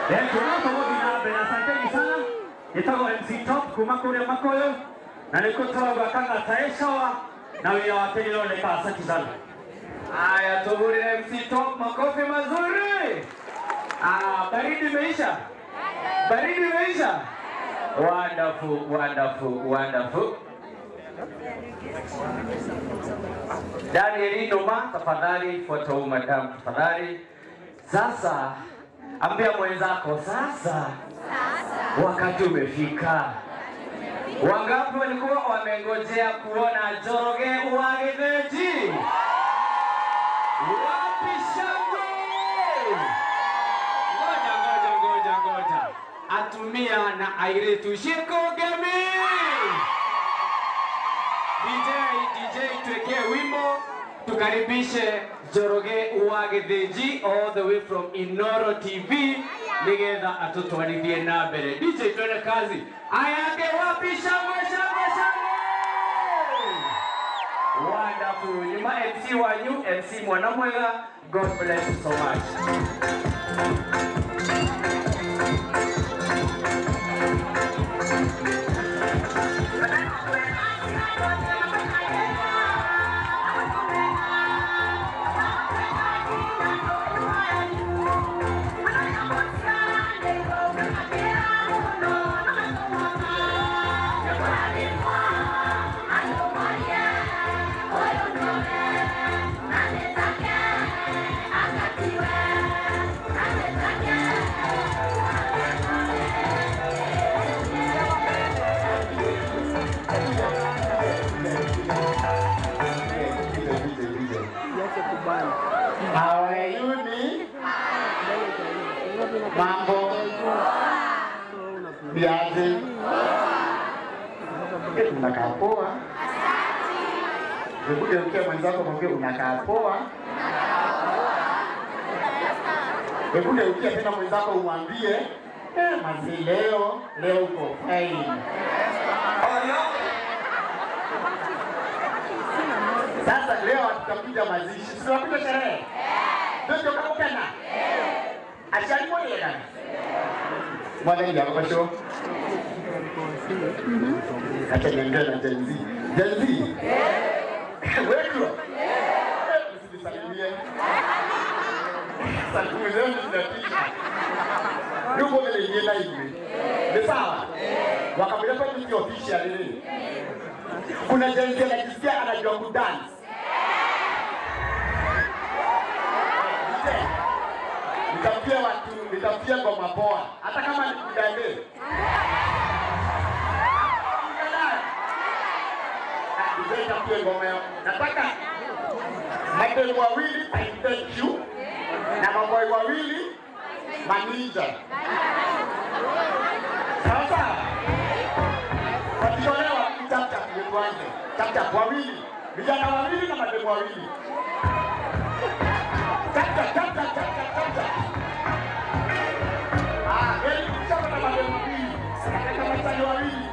Tunapo na mbere asanteni sana. Nitagwo MC Top kuma kuria Makoyo na niko turauga Kang'ata Eshawa na wira wake nĩũroneka. Asante sana. Haya, tuhurire MC Top makofi mazuri. Ah, baridi imeisha? Baridi imeisha? Wonderful, wonderful, wonderful. Daniel Noma, tafadhali fuata huyu madam tafadhali. Sasa ambia mwenzako sasa. Wakati umefika. Wangapi walikuwa wamengojea kuona Njoroge wa Githinji? Wapi shangwe? Ngoja ngoja ngoja ngoja. Atumia na airitu shikugemi. DJ DJ tuwekee wimbo tukaribishe Njoroge wa Githinji all the way from Inoro TV nigetha atutwarithie na mbere. DJ twende kazi. Ayake wapi shangwe shangwe shangwe. Wonderful. Nyuma MC wanyu, MC Mwanamwega. God bless you so much. How are you, me? Mambo. Viaje. Unakaa poa. Hebu geukia mwenzako mwambie unakaa poa. Hebu geukia tena mwenzako umwambie mazi leo, leo uko fine. Sasa leo tutakuja mazishi. Tunakuja sherehe. Ndio kama kana. Achani moyo kana. Mwana ni hapo show. Acha niongee na Gen Z. Gen Z. Wewe. Msinisalimie. Salamu zenu zinatisha. Yuko vile yeye hivi. Ni sawa? Wakabila kwa ni official nini? Kuna Gen Z anajisikia anajua kudance. Nitafutia watu, nitafutia kwa mapoa. Hata kama ni kudance. Nitafutia ngoma yao. Nataka mademu wawili I thank you na maboi wawili maninja. Sasa wakitolewa chap chap tuanze. Chap chap wawili, vijana wawili na mademu wawili. Chap chap chap chap chap chap. Ah, wewe chapa na mademu wawili. Nataka masani wawili.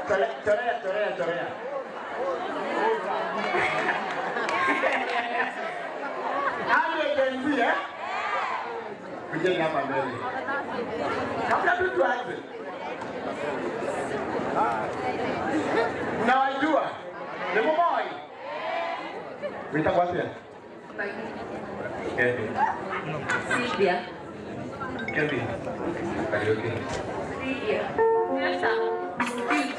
Chorea, chorea, chorea. Hadi Gen Z, eh? Kujeni hapa mbele. Kabla tu tuanze. Mnawajua? Ni mboi. Wita wapi? Kevin. Silvia. Kevin. Karaoke. Lydia. Elsa. Peach.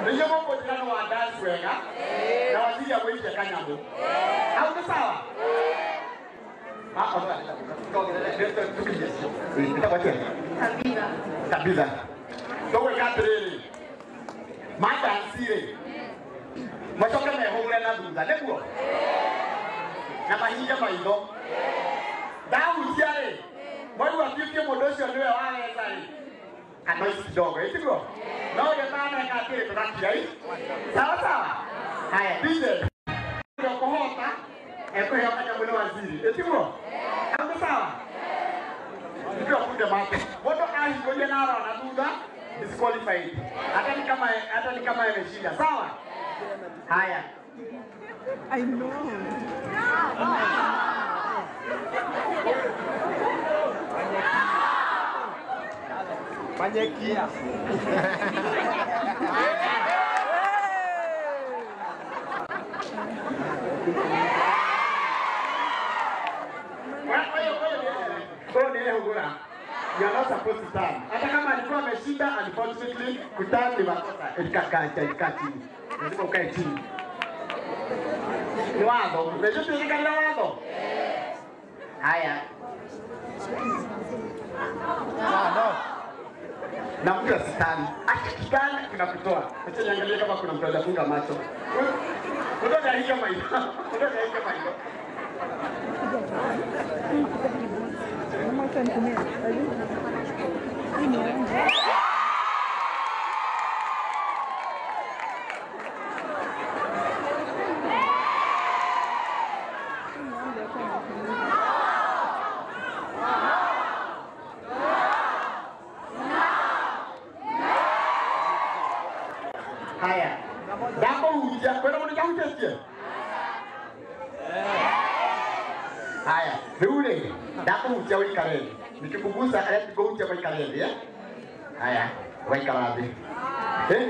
Niyo mambo jirani wa dance wega. Na waziri ya mwisho kanyambo. Au ni sawa? Ah, Kabila. Kabila. Towe katrele. Madansire. Machoka mehungre na thutha niguo. Na mahinga maitho. Ndahutia rĩ, mwaigua biũ mũndũ ũcio nĩwe waweza rĩ, kanoisi kidogo, ĩtiguo? No ũrĩa ũtaneka atĩrĩ tũgakira ĩ. Sawa sawa? Haya, DJ. Ũrĩa ũkũhota, ekũheo kanyamũ nĩ waziri, ĩtiguo? Au nĩ sawa? Afunge macho. Mtu ahingoje na arona thutha disqualified. Hata ni kama ameshinda. Sawa? Haya. I know. Manyekia. You are not supposed to turn. Hata kama alikuwa ameshinda, unfortunately, kuturn ni makosa. Ilikaa chini. Lazima ukae chini. Ni watho. Unajua tulikaa watho? Haya. Na mtu asitani. Akitani tunakutoa. Acha niangalie kama kuna mtu hajafunga macho. Mtu hajaingia macho. Mtu hajaingia macho. Haya. Ndako huja, kwenda mtu huja. Haya, rĩu ndakuhutia ũikare thĩ. Nikikugusa let go hutia waikare thĩ, eh? Haya, waikara thĩ. Eh?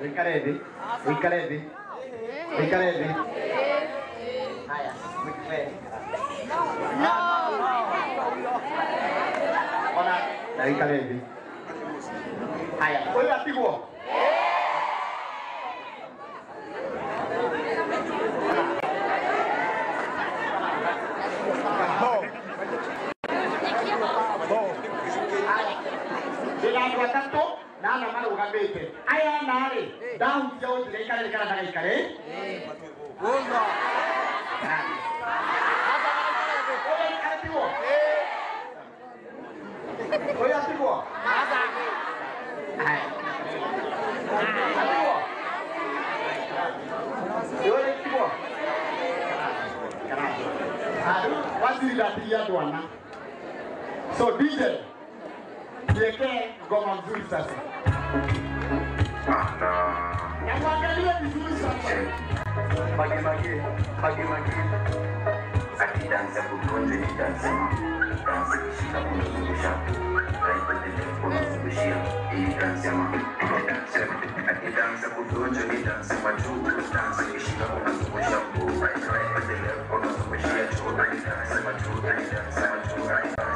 Waikare thĩ. Waikare thĩ. Waikare thĩ. Haya, waikare. No. Ona, waikare thĩ. Haya, ũyũ atigwo. Nana marugamite aya nari ndahutia ũnjĩre ikare kana ndagaikare ũyũ atigwo atigwo ũyũ atigwo waziri ndatigia andũ ana. So DJ tuwekee ngoma nzuri sasa. Na muangalie vizuri sasa. Mage mage, mage mage. Akidansa kutonje ni dansa. Dansa kishika kunazungusha. Raipotele kunazungushia. Hii dansa ma, dansa. Akidansa kutonje ni dansa maju. Dansa kishika kunazungusha. Raipotele kunazungushia. Dansa maju, dansa maju, dansa.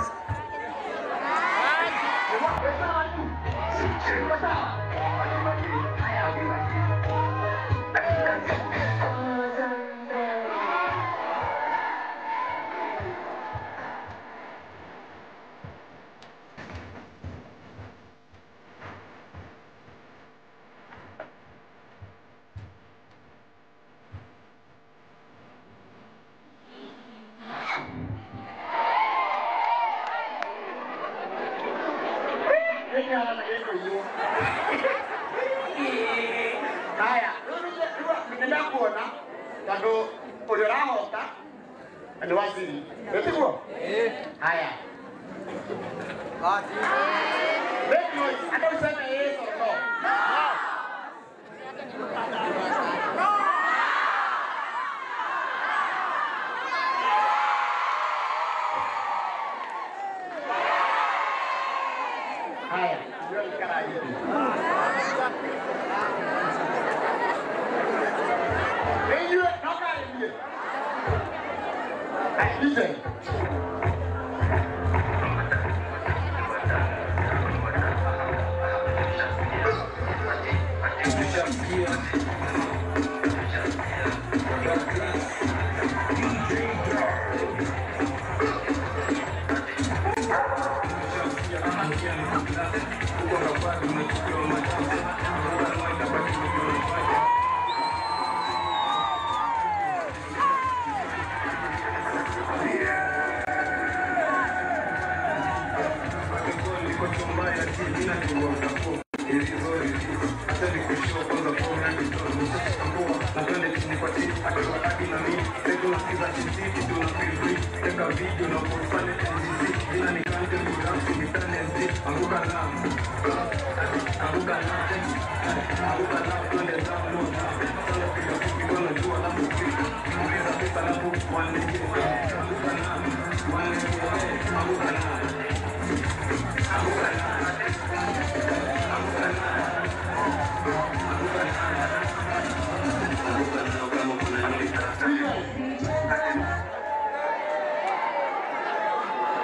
Haya, nĩndakuona tondũ ũrĩa ũrahota nĩ waziri. Ĩtiguo? Haya. Make noise. Hata useme yes or no. Haya, ndio ikara hivi. DJ. Yeah!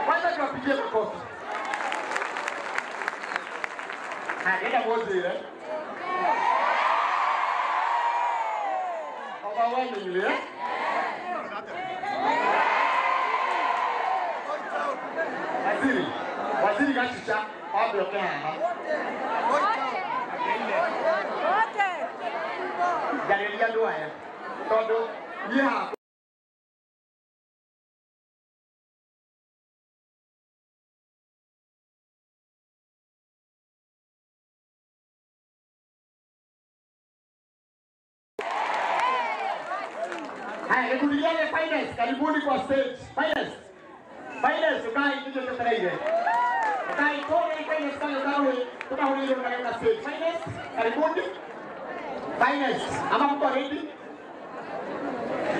Kwanza tuwapigie makofi. Nenda mwozire. Overwhelmingly, eh? Waziri, waziri gachicha, wambe oke haha. Njarĩria andũ aya tondũ niĩ haha Haya, nikundi gĩa finance, karibuni kwa stage. Finance. Finance, ukai ndio tutereire. Ukai kore finance kama ukawe, tukahurire na stage. Finance, karibuni. Finance, ama mko ready?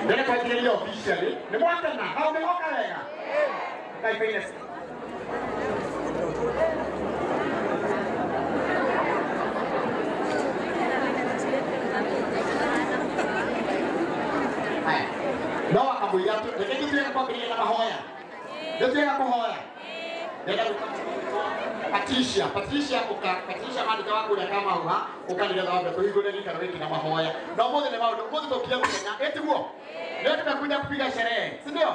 Ndio kwa ajili ya officially. Ni mwakana, au umeoka wega? Ukai finance. No akamwĩra reke tũtuĩke kwambĩrĩria na mahoya. Nĩtuĩka kũhoya. Ndĩrenda Patricia, Patricia uka Patricia mandĩka wa kũrĩa Kamauha ũka nĩgetha wambe tũhingũre gĩikaro gĩkĩ na mahoya. Na ũmũthĩ nĩ maũndũ, ũmũthĩ tũkire mũthenya, ĩ tiguo? Leo tumekuja kupiga sherehe, si ndio?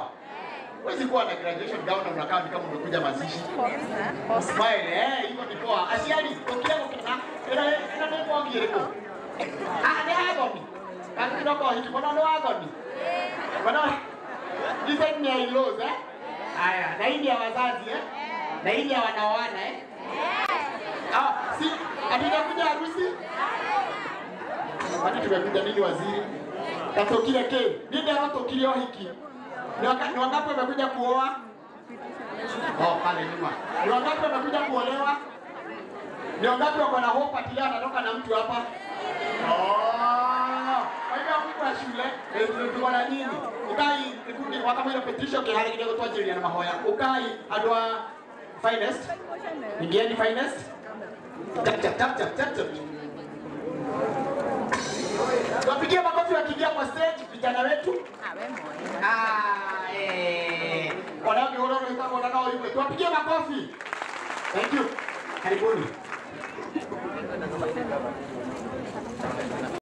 Huwezi kuwa na graduation gown na unakaa ni kama umekuja mazishi. Smile, eh, hivyo ni poa. Aciari, tũkire gũkena, ĩno ĩno nĩ bogi ĩrĩkũ? Ah, nĩ athoni. Kana kĩroko hiki, mbona nĩ wathoni? Mbona hizo ni ya in-laws, eh? Aya, na hii ni ya wazazi, eh? Na hii ni ya wanaoana, eh? Ah, si hatujakuja harusi? Kwani tumekuja nini waziri? Katokile ke. Nini anatokile hiki? Ni wangapi wamekuja kuoa? Oh, pale nyuma. Ni wangapi wamekuja kuolewa? Ni wangapi wako na hope ati leo anatoka na mtu hapa? Oh, kwa hivyo mko wa shule, tuko na nyinyi. Ukai kundi wakamwira petition kihari kidogo twanjĩrĩria na mahoya. Ukai andũ a finest. Ingieni finest. Tap tap tap tap tap tap. Wapigie makofi wakiingia kwa stage vijana wetu. Ah, eh. Wanao nao hivyo. Tuwapigie makofi. Thank you. Karibuni.